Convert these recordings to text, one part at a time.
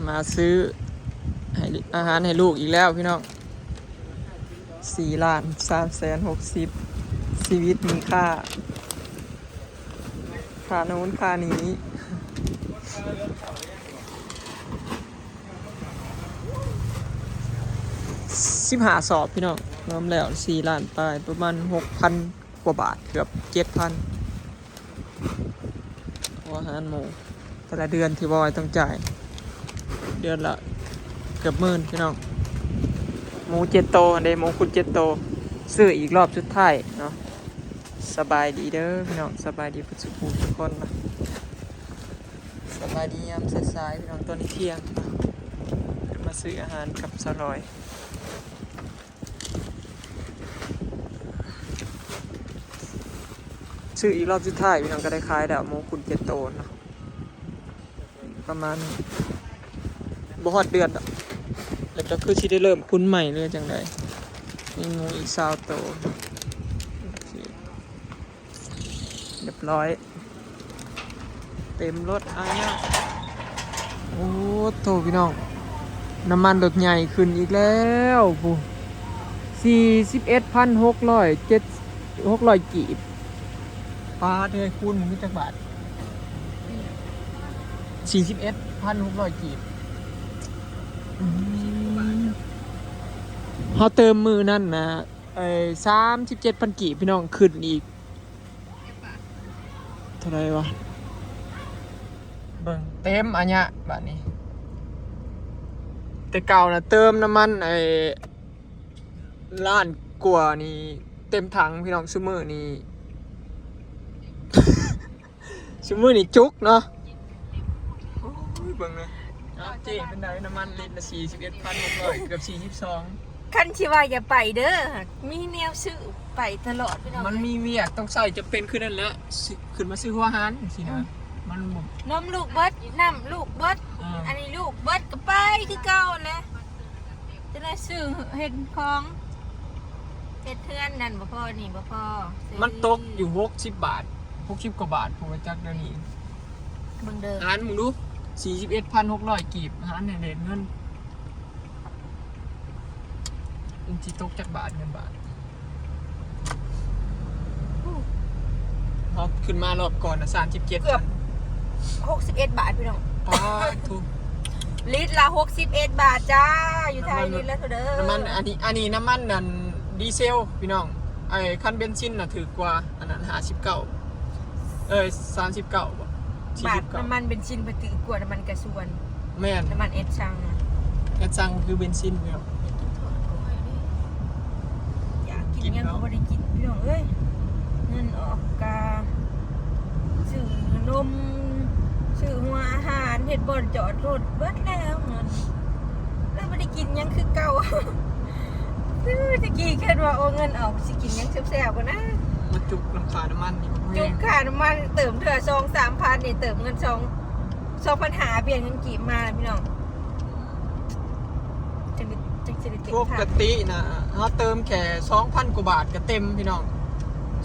ມາຊື້ໃຫ້ອາຫານໃຫ້ລູກອີກແລ້ວພີ່ນ້ອງ. ສີ່ລ້ານສາມແສນຫົກສິບ ຊີວິດມີຄ່າ ຄ່າໂນ້ນຄ່ານີ້ ສິບຫ້າສອບພີ່ນ້ອງ ລວມແລ້ວສີ່ລ້ານປາຍ ປະມານຫົກພັນກວ່າບາດ ເກືອບເຈັດພັນ. ຫົວອາຫານໝູ ແຕ່ລະເດືອນທີ່ບໍ່ໄດ້ຕ້ອງຈ່າຍ ເດືອນລະເກືອບໝື່ນພີ່ນ້ອງ. ໝູເຈັດໂຕຫັ້ນເດ້ ໝູຄຸນເຈັດໂຕ ຊື້ອີກລອບສຸດທ້າຍເນາະ. ສະບາຍດີເດີພີ່ນ້ອງ ສະບາຍດີເບິດສູ່ຜູ້ສູ່ຄົນເນາະ. ສະບາຍດີຍາມສາຍໆ ພີ່ນ້ອງ ຕອນນີ້ທ່ຽງເນາະ ມາຊື້ອາຫານກັບສາວລອຍ. ຊື້ອີກລອບສຸດທ້າຍພີ່ນ້ອງ ກໍໄດ້ຂາຍແລ້ວ ໝູຄຸນເຈັດໂຕນເນາະ ປະມານບໍ່ຮອດເດືອນດອກ ແລ້ວກໍຄືຊິໄດ້ເລີ່ມຄຸນໃໝ່ ຫຼືຈັ່ງໃດ. ມີໝູອີກຊາວໂຕ ໂອເຄ. ຮຽບຮ້ອຍ ເຕັມລົດອາຍະ. ໂອ້ໂຕ ພີ່ນ້ອງ ນ້ຳມັນລົດໃຫຍ່ຂຶ້ນອີກແລ້ວພຸ້ນ ສີ່ສິບເອັດພັນຫົກຮ້ອຍເຈັດ ຫົກຮ້ອຍກີບ. ປາດເອີຍ ຄູນມັນມີຈັກບາດ? ສີ່ສິບເອັດພັນຫົກຮ້ອຍກີບ. ອືມ ເຮົາເຕີມມື້ນັ້ນນະ ເອີ ສາມສິບເຈັດພັນກີບ ພີ່ນ້ອງ ຂຶ້ນອີກ ເທົ່າໃດວະ? ເບິ່ງເຕັມອາຍະບາດນີ້. ແຕ່ເກົ່ານະເຕີມນ້ຳມັນໄອ້ລ້ານກວ່ານີ້ເຕັມຖັງພີ່ນ້ອງ ຊຸມື້ນີ້ ຊຸມື້ນີ້ຈຸກເນາະ. ໂອ້ຍ ເບິ່ງນະ ເອົາເຈ້ ເປັນໃດ? ນ້ຳມັນລິດລະສີ່ສິບເອັດພັນຫົກຮ້ອຍ ເກືອບສີ່ສິບສອງ. ຄັນຊິວ່າຢ່າໄປເດີ ມີແນວຊື້ໄປຕະຫຼອດພີ່ນ້ອງ. ມັນມີວຽກຕ້ອງໃຊ້ ຈຳເປັນຄືນັ້ນແຫຼະ ຊິຂຶ້ນມາຊື້ຫົວອາຫານຈັ່ງຊີ້ນະ. ອືມ ມັນບໍ່ ນົມລູກເບິດ ນ້ຳລູກເບິດ ເອີ ອັນນີ້ລູກເບິດກໍໄປຄືເກົ່າແຫຼະ. ຈະໄດ້ຊື້ເຮັດຂອງ ເຮັດເຮືອນນັ້ນບໍ່ພໍ ນີ້ບໍ່ພໍ. ມັນຕົກຢູ່ຫົກສິບບາດ ຫົກສິບກວ່າບາດ ຜູ້ວ່າຈັກດຽວນີ້. ເບິ່ງເດີ ອາຫານມຶງດູ ສີ່ສິບເອັດພັນຫົກຮ້ອຍກີບ ຫານໃຫ້ເລດເງິນ ມັນຊິຕົກຈັກບາດເງິນບາດ? ເຮົາຂຶ້ນມາລອບກ່ອນນະ ສາມສິບເຈັດ ເກືອບຫົກສິບເອັດບາດພີ່ນ້ອງ. ປາດໂທ້ ລິດລະຫົກສິບເອັດບາດຈ້າ ຢູ່ໄທລິດລະເທົ່າເດີ? ນ້ຳມັນ ອັນນີ້ ອັນນີ້ນ້ຳມັນນັ້ນດີເຊລພີ່ນ້ອງ ໄອ້ຄັນເບັນຊິນນະຖືກກວ່າ ອັນນັ້ນຫ້າສິບເກົ້າ ເອີຍ ສາມສິບເກົ້າບໍ ບາດ ສີ່ສິບເກົ້າ. ນ້ຳມັນເບັນຊິນເພິ່ນຖືກກວ່ານ້ຳມັນກາຊວນ. ແມ່ນ ນ້ຳມັນເອັດຊັງນະ ເອັດຊັງຄືເບັນຊິນພີ່ນ້ອງ. ຢາກກິນຫຍັງກໍບໍ່ໄດ້ກິນພີ່ນ້ອງເອີຍ ເງິນອອກກະຊື້ນົມ ຊື້ຫົວອາຫານ ເຮັດບ່ອນຈອດລົດເບິດແລ້ວເງິນ ແລ້ວບໍ່ໄດ້ກິນຫຍັງຄືເກົ່າ. ຄືແຕ່ກີ້ຄິດວ່າ ໂອ້ ເງິນອອກຊິກິນຫຍັງແຊບໆ ກ່ອນນະ ມາຈຸກນຳຄ່ານ້ຳມັນນີ້ ຈຸກຄ່ານ້ຳມັນ ເຕີມເທື່ອສອງສາມພັນນີ້ ເຕີມເງິນສອງ ສອງພັນຫ້າ ປ່ຽນເງິນກີບມາພີ່ນ້ອງ. ຈັ່ງ ຈັ່ງຊິໄດ້ເຕັມຖັງ. ປົກກະຕິນະ ເຮົາເຕີມແຄ່ສອງພັນກວ່າບາດກໍເຕັມພີ່ນ້ອງ.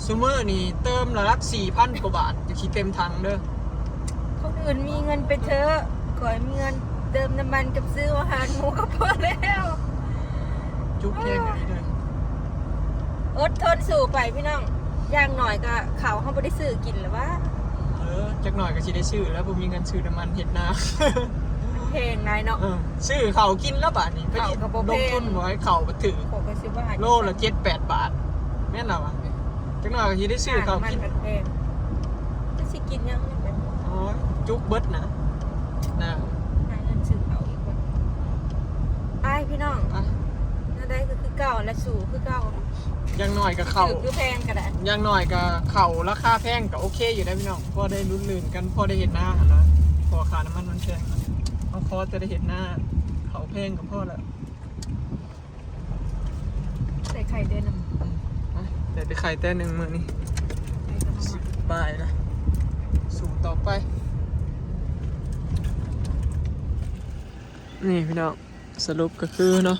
ຊຸມື້ນີ້ເຕີມລະຫຼັກສີ່ພັນກວ່າບາດ ຈັ່ງຊິເຕັມຖັງເດີ. ຄົນອື່ນມີເງິນໄປເທີະ ຂ້ອຍມີເງິນເຕີມນ້ຳມັນກັບຊື້ອາຫານໝູກໍພໍແລ້ວ. ຈຸກແຮງອີ່ຫຼີເດີ. ອົດທົນສູ້ໄປພີ່ນ້ອງ ຢ່າງໜ້ອຍກໍເຂົ້າເຮົາບໍ່ໄດ້ຊື້ກິນລະຫວາ. ເອີ ຈັກໜ້ອຍກໍຊິໄດ້ຊື້ແລ້ວ ບໍ່ມີເງິນຊື້ນ້ຳມັນເຮັດນາ. ແພງຫຼາຍເນາະ. ເອີ ຊື້ເຂົ້າກິນແລ້ວບາດນີ້ ເຂົ້າກໍບໍ່ແພງ ລົງທຶນບໍ່ໃຫ້ເຂົ້າບັດຖືກ ຂ້ອຍກໍຊິວ່າ ໂລລະເຈັດແປດບາດ ແມ່ນລະຫວາ. ຈັກໜ້ອຍກໍຊິໄດ້ຊື້ເຂົ້າກິນ ນ້ຳມັນແພງ ຈະຊິກິນຫຍັງ. ໂອ້ຍ ຈຸກເບິດນະ ນະ ຫາເງິນຊື້ເຂົ້າອີກກ່ອນ. ໄປພີ່ນ້ອງ ໄປ ແນວໃດກໍຄືເກົ່າແຫຼະ ສູ້ຄືເກົ່າ. ຢ່າງໜ້ອຍກໍເຂົ້າ ຖືກຫຼືແພງກໍໄດ້ ຢ່າງໜ້ອຍກໍເຂົ້າລາຄາແພງກໍໂອເຄຢູ່ໄດ໋ພີ່ນ້ອງ ພໍໄດ້ຫຼຸນໆກັນ ພໍໄດ້ເຮັດນາຫັ້ນນະ ເພາະວ່າຄ່ານ້ຳມັນມັນແພງ. ເຮົາຂໍແຕ່ໄດ້ເຮັດນາ ເຂົ້າແພງກໍພໍແລ້ວ. ໄດ້ໄຂ່ແຕ່ໜຶ່ງ ອືມ ໄດ້ແຕ່ໄຂ່ແຕ່ໜຶ່ງມື້ນີ້ ໄຂ່ກໍມາ ສະບາຍລະ ສູ້ຕໍ່ໄປ. ນີ້ພີ່ນ້ອງ ສະຫຼຸບກໍຄືເນາະ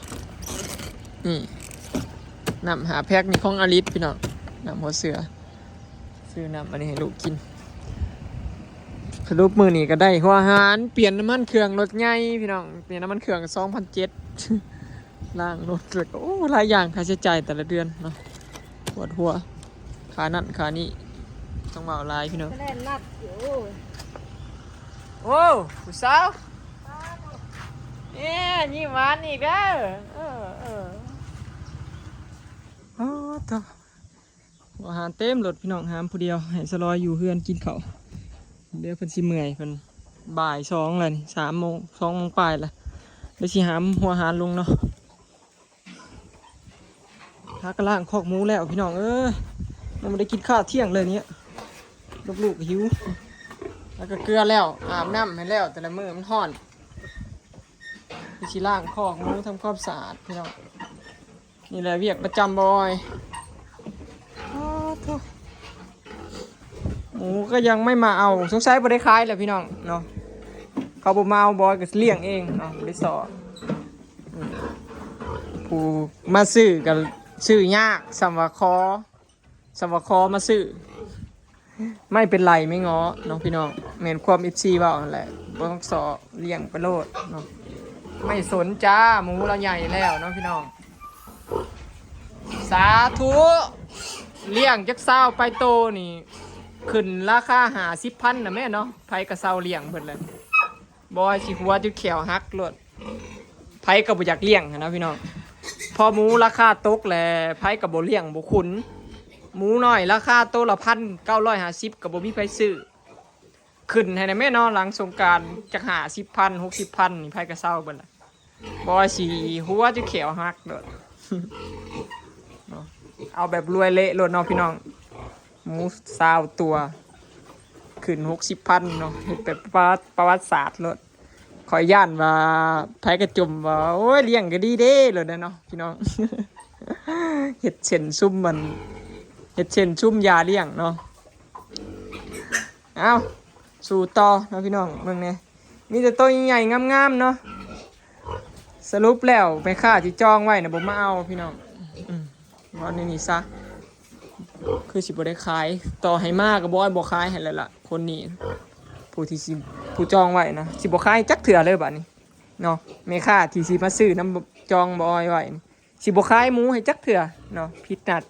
ນີ້ ນ້ຳຫ້າແພັກນີ້ຂອງອາລິດພີ່ນ້ອງ ນ້ຳຫົວເສືອ. ຊື້ນ້ຳອັນນີ້ໃຫ້ລູກກິນ. ສະຫຼຸບມື້ນີ້ກໍໄດ້ຫົວອາຫານ ປ່ຽນນ້ຳມັນເຄື່ອງລົດໃຫຍ່ພີ່ນ້ອງ ປ່ຽນນ້ຳມັນເຄື່ອງສອງພັນເຈັດ ລ້າງລົດ ແລ້ວກໍ ໂອ້ ຫຼາຍຢ່າງ ຄ່າໃຊ້ຈ່າຍແຕ່ລະເດືອນເນາະ ປວດຫົວ ຄ່ານັ້ນຄ່ານີ້ ຕ້ອງເວົ້າຫຼາຍພີ່ນ້ອງ ແລ່ນລັດຢູ່ ໂອ້ ຜູ້ສາວ ເອີ ຍິ້ມຫວານອີກເດີ ເອີ ເອີ ອໍ ໂທ້ ອາຫານເຕັມລົດພີ່ນ້ອງ ຫາມຜູ້ດຽວ ໃຫ້ສະຫຼອຍຢູ່ເຮືອນກິນເຂົ້າ ດຽວເພິ່ນຊິເມື່ອຍ ເພິ່ນບ່າຍສອງແລ້ວນີ້ ສາມໂມງ ສອງໂມງປາຍລະ ດຽວຊິຫາມຫົວອາຫານລົງເນາະ ຫາກະລ້າງຄອກໝູແລ້ວພີ່ນ້ອງເອີຍ ຍັງບໍ່ໄດ້ກິນຂ້າວທ່ຽງເລີຍນີ້ ລູກໆກໍຫິວ ແລ້ວກໍເກືອແລ້ວ ອາບນ້ຳໃຫ້ແລ້ວ ແຕ່ລະມື້ມັນຮ້ອນ ຊິລ້າງຄອກໝູ ທຳຄວາມສະອາດພີ່ນ້ອງ. ນີ້ແຫຼະວຽກປະຈຳບອຍ ອ້າໂທ້ ໝູກໍຍັງໄມ່ມາເອົາ ສົງໄສບໍ່ໄດ້ຂາຍແຫຼະພີ່ນ້ອງເນາະ ເຂົາບໍ່ມາເອົາ ບອຍກໍລ້ຽງເອງເນາະ ບໍ່ໄດ້ຊໍ ອືມ ຜູ້ມາຊື້ກໍຊື້ຍາກ ສ່ຳວ່າຂໍ ສະຫວະຄໍມາຊື້ ໄມ່ເປັນໄລໄມ່ເງາະເນາະພີ່ນ້ອງ ແມ່ນຄວາມເອັຟຊີເວົ້າຫັ້ນແຫຼະ ບໍ່ຕ້ອງຊໍ ລ້ຽງໄປໂລດເນາະ ໄມ່ສົນຈ້າ ໝູລາວໃຫຍ່ແລ້ວເນາະພີ່ນ້ອງ ສາທຸ ລ້ຽງຈັກຊາວປາຍໂຕນີ້ ຂຶ້ນລາຄາຫ້າສິບພັນນະແມ່ເນາະ ໃຜກໍເຊົາລ້ຽງເບິດແລ້ວ. ບໍ່ວ່າຊິຫົວຈົນແຂ້ວຫັກໂລດ ໃຜກໍບໍ່ຢາກລ້ຽງຫັ້ນນະພີ່ນ້ອງ ເພາະໝູລາຄາຕົກແຫຼະ ໃຜກໍບໍ່ລ້ຽງບໍ່ຂຸນ ໝູນ້ອຍລາຄາໂຕລະພັນເກົ້າຮ້ອຍຫ້າສິບກໍບໍ່ມີໃຜຊື້ ຂຶ້ນໃຫ້ແດ່ແມ່ເນາະ ຫຼັງສົງການຈັກຫ້າສິບພັນ ຫົກສິບພັນນີ້ ໃຜກໍເຊົາເບິດລະ ບໍ່ວ່າຊິຫົວຈົນແຂ້ວຫັກໂລດ ເອົາແບບລວຍເລະໂລດເນາະພີ່ນ້ອງ. ໝູຊາວຕົວ ຂຶ້ນຫົກສິບພັນເນາະ ເຮັດແບບປະຫວັດ ປະຫວັດສາດໂລດ ຂ້ອຍຢ້ານວ່າໃຜກະຈົ່ມວ່າ ໂອ້ຍ ລ້ຽງກະດີເດ້ໂລດເນາະພີ່ນ້ອງ ເຮັດເຊັ່ນຊຸມມັນ ເຮັດເຊັ່ນຊຸມຢ່າລ້ຽງເນາະ ເອົ້າ ສູ້ຕໍ່ເນາະພີ່ນ້ອງ ເບິ່ງແດ່ ມີແຕ່ໂຕໃຫຍ່ໆງາມໆເນາະ ສະຫຼຸບແລ້ວແມ່ຄ້າທີ່ຈອງໄວ້ນະບໍ່ມາເອົາພີ່ນ້ອງ ອືມ ເວົ້າແນວນີ້ຊະ ຄືຊິບໍ່ໄດ້ຂາຍ ຕໍ່ໃຫ້ມາກໍບໍ່ ບໍ່ຂາຍໃຫ້ແລ້ວລະ ຄົນນີ້ ຜູ້ທີ່ຊິ ຜູ້ຈອງໄວ້ນະ ຊິບໍ່ຂາຍຈັກເທື່ອເລີຍບາດນີ້ເນາະ ແມ່ຄ້າທີ່ຊິມາຊື້ນຳ ຈອງບໍ່ອ້ອຍໄວ້ນີ້ ຊິບໍ່ຂາຍໝູໃຫ້ຈັກເທື່ອເນາະ ຜິດນັດ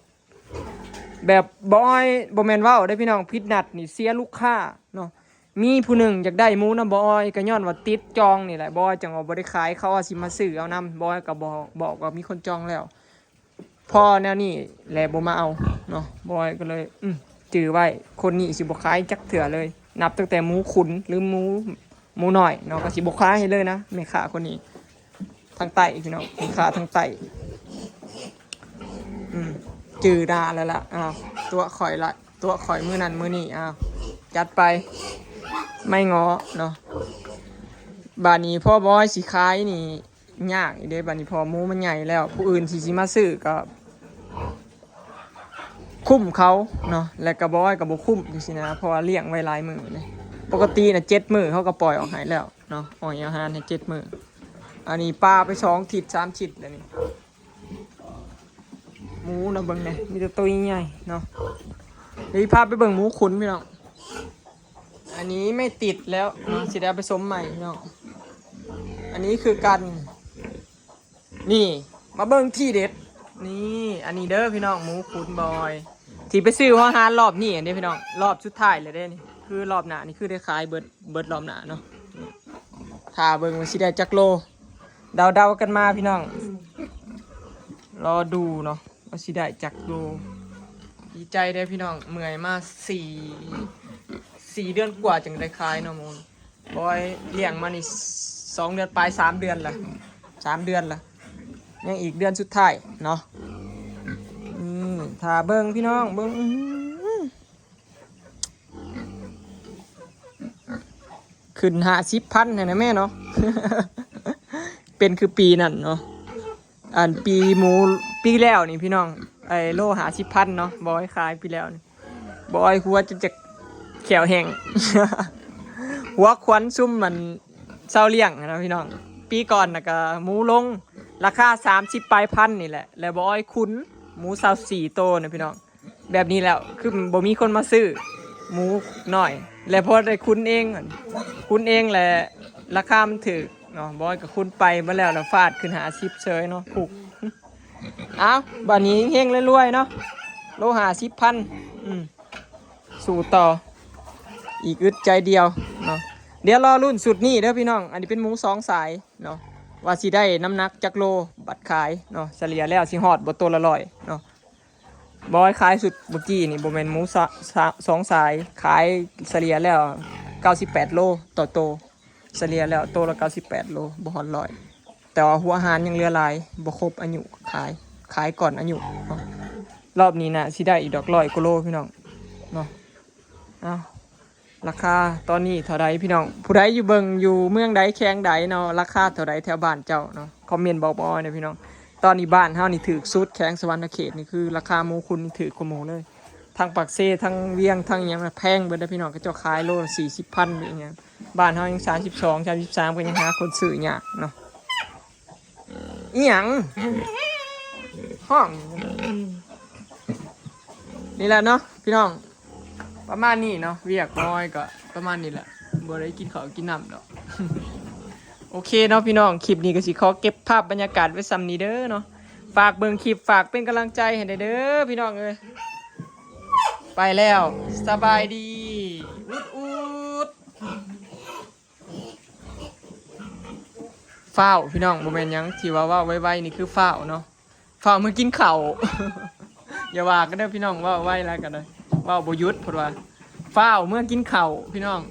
ແບບບໍ່ອ້ອຍ ບໍ່ແມ່ນເວົ້າເດ້ພີ່ນ້ອງ ຜິດນັດນີ້ເສຍລູກຄ້າເນາະ ມີຜູ້ໜຶ່ງຢາກໄດ້ໝູນຳບໍ່ອ້ອຍ ກໍຍ້ອນວ່າຕິດຈອງນີ້ແຫຼະ ບໍ່ອ້ອຍຈັ່ງວ່າບໍ່ໄດ້ຂາຍ ເຂົາວ່າຊິມາຊື້ເອົານຳ ບໍ່ອ້ອຍກໍບອກ ບອກວ່າມີຄົນຈອງແລ້ວ ພໍແນວນີ້ແຫຼະບໍ່ມາເອົາເນາະ ບໍ່ອ້ອຍກໍເລີຍ ອືມ ຈື່ໄວ້ ຄົນນີ້ຊິບໍ່ຂາຍຈັກເທື່ອເລີຍ ນັບຕັ້ງແຕ່ໝູຂຸນ ຫຼື ໝູ ໝູນ້ອຍເນາະ ກໍຊິບໍ່ຂາຍໃຫ້ເລີຍນະ ແມ່ຄ້າຄົນນີ້ ທາງໃຕ້ພີ່ນ້ອງ ແມ່ຄ້າທາງໃຕ້ ອືມ ຈື່ໜ້າແລ້ວລະ ອ້າວ ຕົວະຂ້ອຍລະ ຕົວະຂ້ອຍມື້ນັ້ນມື້ນີ້ ອ້າວ ຈັດໄປ ໄມ້ເງາະເນາະ ບາດນີ້ພໍບໍ່ອ້ອຍຊິຂາຍນີ້ ຍາກອີກເດ້ ບາດນີ້ພໍໝູມັນໃຫຍ່ແລ້ວ ຜູ້ອື່ນທີ່ຊິມາຊື້ກໍຄຸ້ມເຂົາເນາະ ແລະກໍບໍ່ອ້ອຍກໍບໍ່ຄຸ້ມຈັ່ງຊີ້ນະ ເພາະວ່າລ້ຽງໄວ້ຫຼາຍມື້ເດ້ ປົກກະຕິນະເຈັດມື້ເຂົາກໍປ່ອຍອອກໃຫ້ແລ້ວເນາະ ອ້ອຍອາຫານໃຫ້ເຈັດມື້ ອັນນີ້ປາໄປສອງທິດສາມທິດແລ້ວນີ້ ໝູນະເບິ່ງແດ່ ມີແຕ່ໂຕໃຫຍ່ໆເນາະ ດຽວຊິພາໄປເບິ່ງໝູຂຸນພີ່ນ້ອງ ອັນນີ້ໄມ່ຕິດແລ້ວເນາະ ຊິໄດ້ເອົາໄປສົມໃໝ່ພີ່ນ້ອງ ອັນນີ້ຄືກັນ ນີ້ ມາເບິ່ງທີເດັດ ນີ້ ອັນນີ້ເດີພີ່ນ້ອງ ໝູຂຸນບອຍ ທີ່ໄປຊື້ຫົວອາຫານລອບນີ້ເດ້ພີ່ນ້ອງ ລອບສຸດທ້າຍແລ້ວເດ້ນີ້ ຄືລອບໜ້ານີ້ຄືໄດ້ຂາຍເບິດ ເບິດລອບໜ້າເນາະ ຖ້າເບິ່ງວ່າຊິໄດ້ຈັກໂລ ເດົາໆກັນມາພີ່ນ້ອງ ລໍດູເນາະ ວ່າຊິໄດ້ຈັກໂລ ດີໃຈເດ້ພີ່ນ້ອງ ເມື່ອຍມາສີ່ ສີ່ເດືອນກວ່າຈຶ່ງໄດ້ຂາຍເນາະໝູ ບອຍລ້ຽງມານີ້ສອງເດືອນປາຍ ສາມເດືອນລະ ສາມເດືອນລະ ຍັງອີກເດືອນສຸດທ້າຍເນາະ ອືມ ຖ້າເບິ່ງພີ່ນ້ອງເບິ່ງ ອື ຂຶ້ນຫ້າສິບພັນຫັ້ນນະແມ່ເນາະ ເປັນຄືປີນັ້ນເນາະ ອັນປີໝູປີແລ້ວນີ້ພີ່ນ້ອງ ໄອ້ໂລຫ້າສິບພັນເນາະ ບອຍຂາຍປີແລ້ວນີ້ ບອຍຫົວຈົນຈະແຂ້ວແຫ້ງ ຫົວຂວັນຊຸມມັນເຊົາລ້ຽງຫັ້ນນະພີ່ນ້ອງ ປີກ່ອນນະກະໝູລົງ ລາຄາສາມສິບປາຍພັນນີ້ແຫຼະ ແລ້ວບອຍຂຸນໝູຊາວສີ່ໂຕນະພີ່ນ້ອງ ແບບນີ້ແລ້ວ ຄືບໍ່ມີຄົນມາຊື້ໝູນ້ອຍ ແລ້ວພໍໄດ້ຂຸນເອງ ຂຸນເອງແຫຼະ ລາຄາມັນຖືກເນາະ ບອຍກໍຂຸນໄປໝົດແລ້ວ ແລ້ວຟາດຂຶ້ນຫ້າສິບເສີຍເນາະ ພຸກ. ເອົ້າ ບາດນີ້ເຮັງໆລວຍໆເນາະ ໂລຫ້າສິບພັນ ອືມ ສູ້ຕໍ່ ອີກອຶດໃຈດຽວເນາະ. ດຽວລໍລຸ້ນຊຸດນີ້ເດີພີ່ນ້ອງ ອັນນີ້ເປັນໝູສອງສາຍເນາະ ວ່າຊິໄດ້ນ້ຳໜັກຈັກໂລບັດຂາຍເນາະ ສະເລ່ຍແລ້ວຊິຮອດບໍ່ໂຕລະຮ້ອຍເນາະ. ບອຍຂາຍຊຸດເມື່ອກີ້ນີ້ ບໍ່ແມ່ນໝູສະ ສະ ສອງສາຍ ຂາຍສະເລ່ຍແລ້ວເກົ້າສິບແປດໂລຕໍ່ໂຕ ສະເລ່ຍແລ້ວໂຕລະເກົ້າສິບແປດໂລ ບໍ່ຮອດຮ້ອຍ ແຕ່ວ່າຫົວອາຫານຍັງເຫຼືອຫຼາຍ ບໍ່ຄົບອາຍຸຂາຍ ຂາຍກ່ອນອາຍຸເນາະ. ລອບນີ້ນະຊິໄດ້ອີກດອກຮ້ອຍກວ່າໂລພີ່ນ້ອງເນາະ. ເອົ້າ ລາຄາຕອນນີ້ເທົ່າໃດພີ່ນ້ອງ ຜູ້ໃດຢູ່ເບິ່ງຢູ່ເມືອງໃດແຂວງໃດເນາະ ລາຄາເທົ່າໃດແຖວບ້ານເຈົ້າເນາະ ຄອມເມັນບອກບອຍແດ່ພີ່ນ້ອງ. ຕອນນີ້ບ້ານເຮົານີ້ຖືກສຸດ ແຂວງສະຫວັນນະເຂດນີ້ ຄືລາຄາໝູຂຸນນີ້ຖືກກວ່າໝູເລີຍ ທັງປາກເຊ ທັງວຽງ ທັງຫຍັງນະ ແພງເບິດເດີພີ່ນ້ອງ. ເຂົາເຈົ້າຂາຍໂລລະສີ່ສິບພັນ ຫຼືອີຫຍັງ ບ້ານເຮົາຍັງສາມສິບສອງ ສາມສິບສາມ ກໍຍັງຫາຄົນຊື້ຍາກເນາະ. ອີຫຍັງ ຫ້ອງ ນີ້ແຫຼະເນາະພີ່ນ້ອງ ປະມານນີ້ເນາະ ວຽກນ້ອຍກໍປະມານນີ້ແຫຼະ ບໍ່ໄດ້ກິນເຂົ້າກິນນ້ຳດອກ. ໂອເຄເນາະພີ່ນ້ອງ ຄລິບນີ້ກໍຊິຂໍເກັບພາບບັນຍາກາດໄວ້ສ່ຳນີ້ເດີເນາະ. ຝາກເບິ່ງຄລິບ ຝາກເປັນກຳລັງໃຈໃຫ້ແດ່ເດີພີ່ນ້ອງເອີຍ. ໄປແລ້ວ ສະບາຍດີ ອຸດໆ. ຟ້າວພີ່ນ້ອງ ບໍ່ແມ່ນຫຍັງ ທີ່ວ່າເວົ້າໄວໆນີ້ຄືຟ້າວເນາະ ຟ້າວເມືອກິນເຂົ້າ. ຢ່າວ່າກັນເດີພີ່ນ້ອງ ເວົ້າໄວຫຼາຍກໍໄດ້ ເວົ້າບໍ່ຢຸດ ເພິ່ນວ່າ ຟ້າວເມືອກິນເຂົ້າພີ່ນ້ອງ.